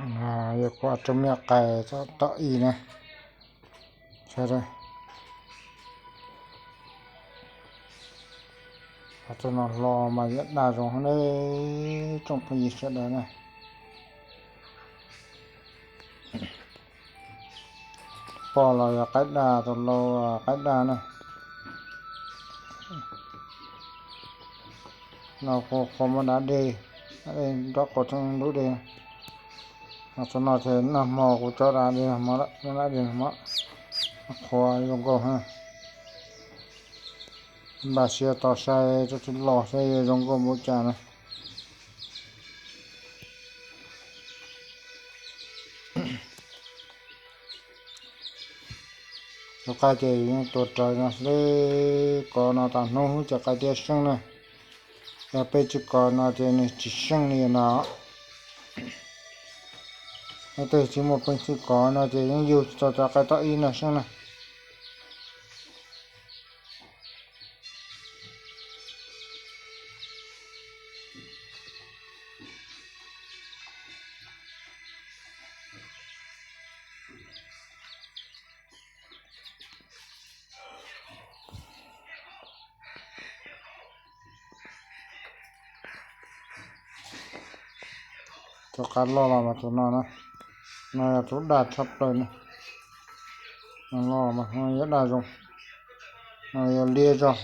Yog kuv tsob me qais tom ib na. Saib, tus no hlo mas yuav daj zoo ne, tsoom phooj ywg sawv daws na. Poj los yog qaib daj, tus lau qaib daj na. No qhuav muab dav dej, dav dej nrog qhuav txog lub dej. Tus no ces nag hmo kuv tso dav dej nag hmo, dav dej nag hmo, qhuav zoo nkauj heev. Npaj siab tos saib tsob tsis los saib yuav zoo nkauj npaum cas na. Tus qaib ces yeej tuav rawv no xwb, kov no tas hnub ces qaib thiaj seej na. Yog peb tsis kov no ces nws tsis seej li no. Leej twg tsis muaj peev xwm kov no ces yeej yug tsis tau cov qaib tom ib no seej na. Tus qaib loj los mas tus no na, no yog tus daj tshaj plaws na. No los mas no yuav daj zoo, no yuav liab zog.